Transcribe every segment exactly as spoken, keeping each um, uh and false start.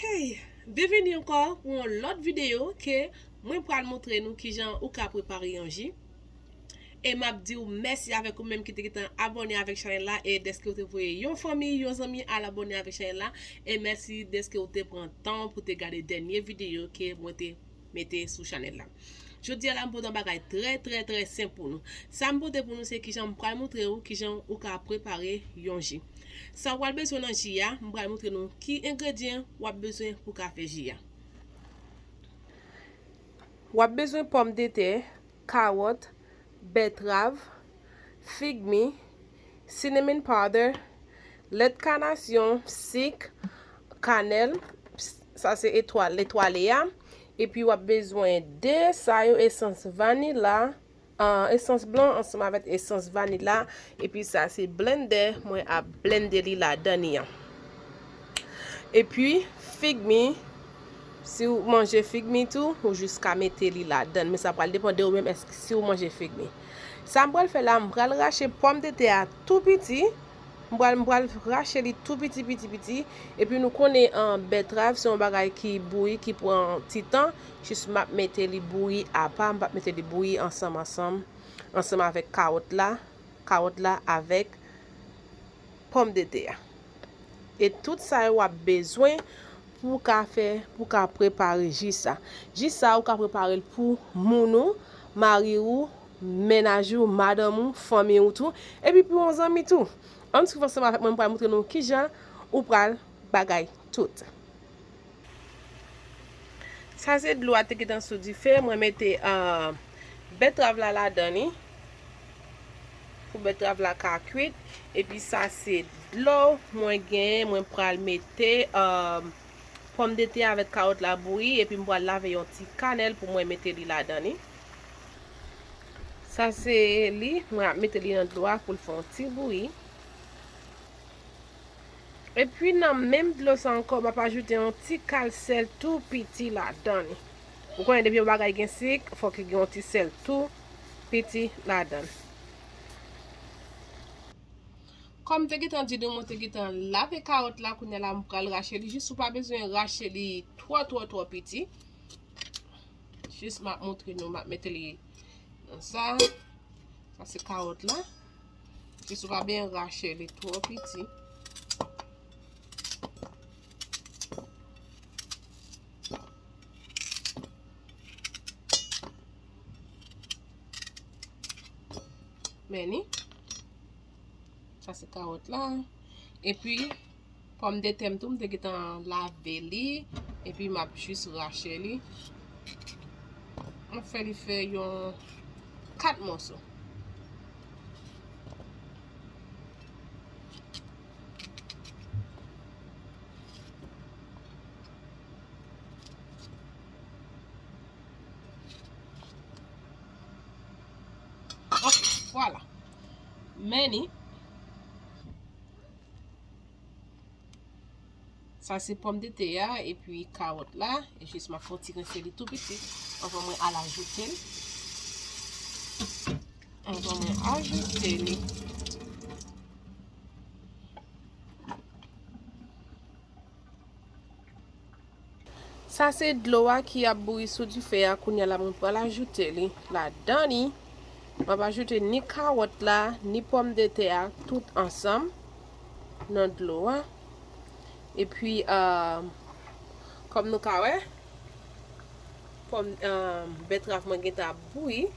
Hey, byenveni ankò pou yon lòt videyo ke mwen pral montre nou kijan ou ka prepare yon ji. E m ap di w mèsi avèk ou menm ki te gentan abòne avèk chanèl la e dèske w te voye yon fanmi, yon zanmi al abòne avèk chanèl la. E mèsi dèske w te pran tan pou te gade dènye videyo ke mwen te mete sou chanèl la. Jodi a la, m pote yon bagay trè, trè, trè senp pou nou. Sa m pote pou nou, se kijan m pral montre w kijan ou ka prepare yon ji. Sa w pral bezwen nan ji a, m pral montre nou ki engredyan w ap bezwen pou ka fè ji a. W ap bezwen pòmdetè, kawòt, bètrav, figmi, cinnamon powder, lèt kanasyon, sik, kanèl, sa se etwal, etwale a. Epi w ap bezwen de sa yo, esans vanila, ah, esans blan ansanm avèk esans vanila. Epi sa se blendè, mwen ap blende li ladan li an. Epi figmi, si w manje figmi tou, ou jis ka mete li ladan. Men sa pral depann de ou menm èske si w manje figmi. Sa m pral fè la, m pral rache pòmdetè a tou piti. M pral, m pral rache li tou piti, piti, piti. Epi nou konnen, ah, bètrav se yon bagay ki bouyi, ki pran ti tan. Jis m ap mete li bouyi apa, m p ap mete li bouyi ansanm, ansanm, ansanm avèk kawòt la. Kawòt la avèk pòmdetè a. E tout sa yo w ap bezwen pou w ka fè, pou w ka prepare ji sa. Ji sa, ou ka prepare l pou moun ou, mari ou, mennaj ou, madanm ou, fanmi ou tou, epi pou yon zanmi tou. Ann swiv ansanm avèk mwen, m pral montre nou kijan ou pral bagay tout. Sa se dlo a te gentan sou dife, mwen mete, ah, bètrav la ladan li. Pou bètrav la ka kwit. Epi sa se dlo mwen genyen, mwen pral mete, ah, pòmdetè avèk kawòt la bouyi, epi m pral lave yon ti kanèl pou mwen mete li ladan li. Sa se li, mwen ap mete li nan dlo a pou l fè yon ti bouyi. Epi nan menm dlo sa ankò, m ap ajoute yon ti kal sèl tou piti ladan li. Ou konnen depi yon bagay gen sik, fòk li gen yon ti sèl tou piti ladan l. Kòm m te gentan di nou, mwen te gentan lave kawòt la, kounye a la m pral rache li. Jis ou pa bezwen rache li twò, twò, twò piti. Jis m ap montre nou, m ap mete li nan sa. Sa se kawòt la. Jis ou pa byen rache li twò piti. Men ni. Sa se kawòt la. Epi, pòmdetè m tou, m te gentan lave li. Epi, m ap jis rache li. M ap fè li fè yon kat mòso. Ok, vwala. Men ni. Sa se pòmdetè a, epi kawòt la. E jis m ap fè yon ti rense li tou piti. Anvan mwen al ajoute l. Anvan mwen ajoute li. Sa se dlo a ki ap bouyi sou dife a. Kounye a la, mwen pral ajoute li ladan li. M ap ajoute ni kawòt la, ni pòmdetè a, tout ansanm nan dlo a. Epi, ah, kòm nou ka wè, pòm, ah, bètrav mwen gentan ap bouyi.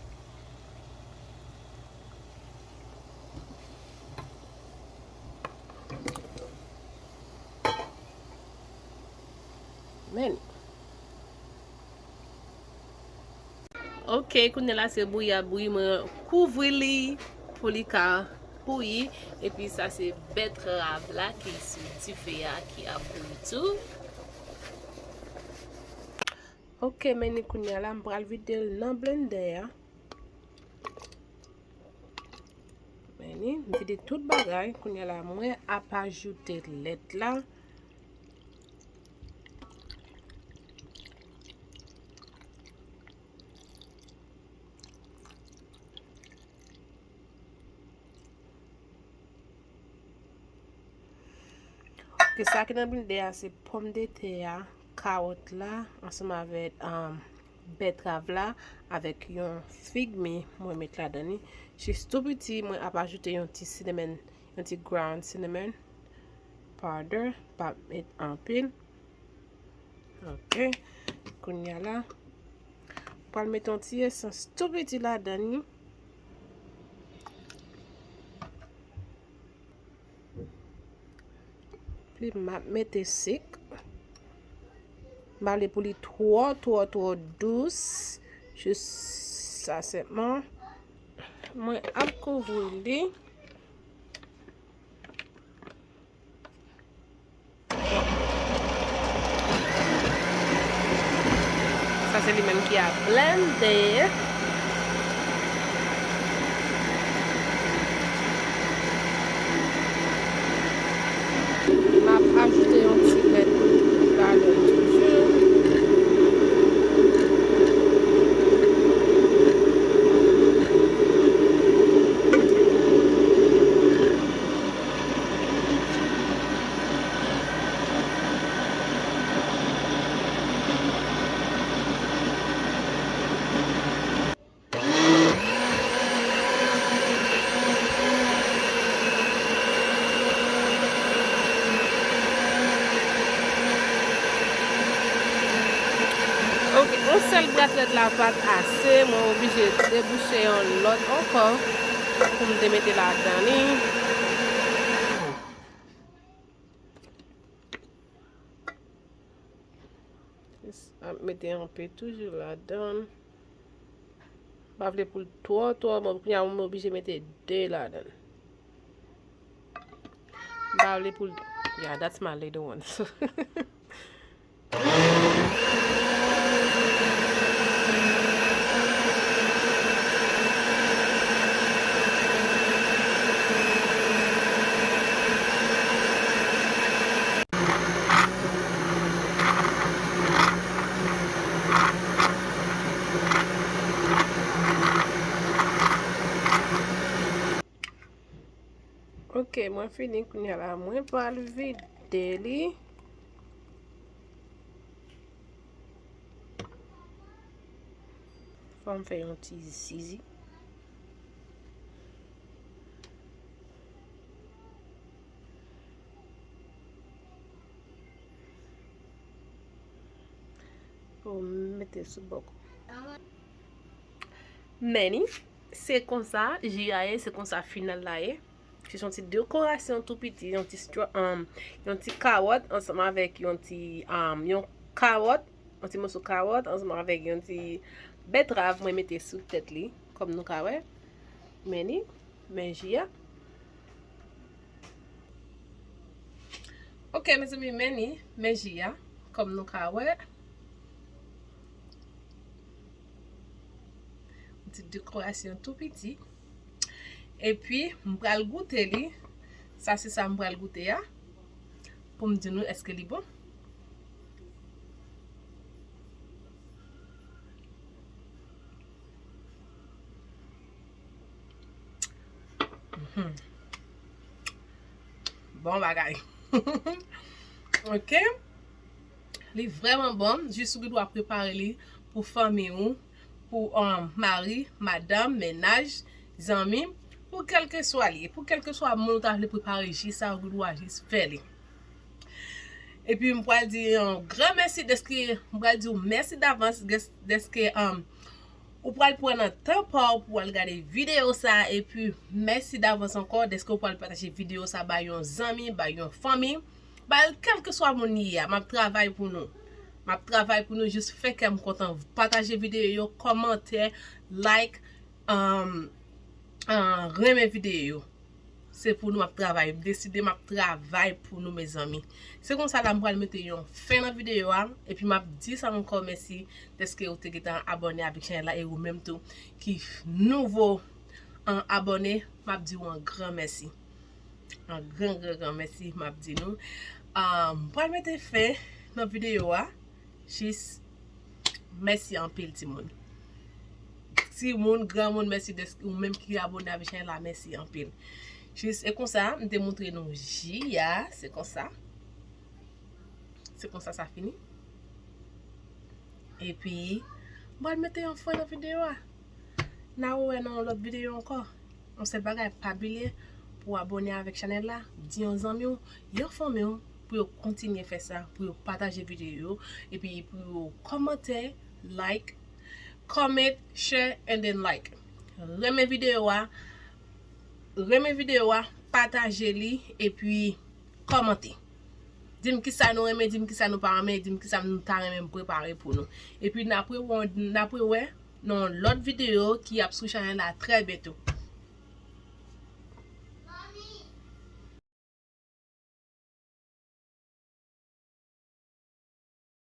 Men. Ok, kounye a la se bouyi a bouyi, mwen kouvri li pou li ka bouyi. Epi sa se bètrav la ki sou dife a ki ap bouyi tou. Ok, men ni kounye a la, m pral vide l nan blendè a. Men ni, m vide tout bagay. Kounye a la, mwen ap ajoute lèt la. Ke sa ki nan blendè a se pòmdetè a, kawòt la, ansanm avèk, um, bètrav la, avèk yon fig mi mwen met ladan li. Jis tou piti, mwen ap ajoute yon ti cinnamon, yon ti ground cinnamon powder, pa met anpil. Ok. Kounye a la, pral mete yon ti esans tou piti ladan li. Epi m ap mete sik. M pa vle pou li twò, twò, twò dous. Jis sa sèlman. Mwen ap kouvri li. Sa se li menm ki ap blende. M ap ajoute yon ti lèt ladan toujou. Ok, yon sèl bratlèt la pa t ase, mwen oblije debouche yon lòt ankò pou m te mete ladan li. Ap mete anpe toujou ladan. M pa vle pou l twò, twò bon. Kounye a, mwen oblije mete de ladan. M pa vle pou l, yeah, that's my little one. Ok, mwen fini kounye a la. Mwen pral vide li. Fò m fè yon ti zizi. Pou m mete sou bò. Men ni, se konsa ji a ye, se konsa final la ye. Se yon ti dekorasyon tou piti, yon ti stra-, um, yon ti kawòt ansanm avèk yon ti, um, yon kawòt, yon ti moso kawòt ansanm avèk yon ti bètrav mwen mete sou tèt li, kòm nou ka wè. Men ni, men ji a. Ok, mezanmi, men ni, men ji a, kòm nou ka wè. Yon ti dekorasyon tou piti. Epi, m pral goute li. Sa se sa m pral goute a. Pou m di nou èske li bon. Mhm. Bon bagay. Ok. Li vrèman bon. Jis ou gen dwa prepare li pou fanmi ou, pou, um, mari, madanm, mennaj, zanmi, pou kèlkeswa li. Pou kèlkeswa moun ou ta vle prepare ji sa, ou gen dwa jis fè li. Epi m pral di yon gran mèsi dèske, m pral di w mèsi davans dès-, dèske, um, ou pral pran nan tan pa w pou w al gade videyo sa, epi mèsi davans ankò dèske w pral pataje videyo sa bay yon zanmi, bay yon fanmi, bay kèlkeswa moun li ye a. M ap travay pou nou. M ap travay pou nou, jis fè kè m kontan. Pataje videyo yo, kòmante, like, um, uh, renmen videyo yo. Se pou nou m ap travay. M deside m ap travay pou nou, mezanmi. Se konsa la m pral mete yon fen nan videyo a. Epi m ap di sa ankò mèsi dèske ou te gentan abòne avèk chanèl la e ou menm tou ki nouvo an abòne, m ap di w yon gran mèsi. Yon gran, gran, gran mèsi m ap di nou. Ah, m pral mete fen nan videyo a. Jis mèsi anpil, timoun. Timoun, granmoun, mèsi dèske ou menm ki abòne avèk chanèl la, mèsi anpil. Jis, e konsa, m te montre nou ji a, se konsa. Se konsa sa fini. Epi, m pral mete yon fen nan videyo a. N a wè nan yon lòt videyo ankò. Yon sèl bagay, pa bliye pou abòne avèk chanèl la, di yon zanmi w, yon fanmi w, pou yo kontinye fè sa, pou yo pataje videyo yo, epi pou yo kòmante, like, comment, share, and then like. Renmen videyo a, renmen videyo a, pataje li, epi kòmante. Di m kisa nou renmen, di m kisa nou pa renmen, di m kisa nou ta renmen m prepare pou nou. Epi n ap rewè, n ap rewè nan yon lòt videyo ki ap sou chanèl la trè byento.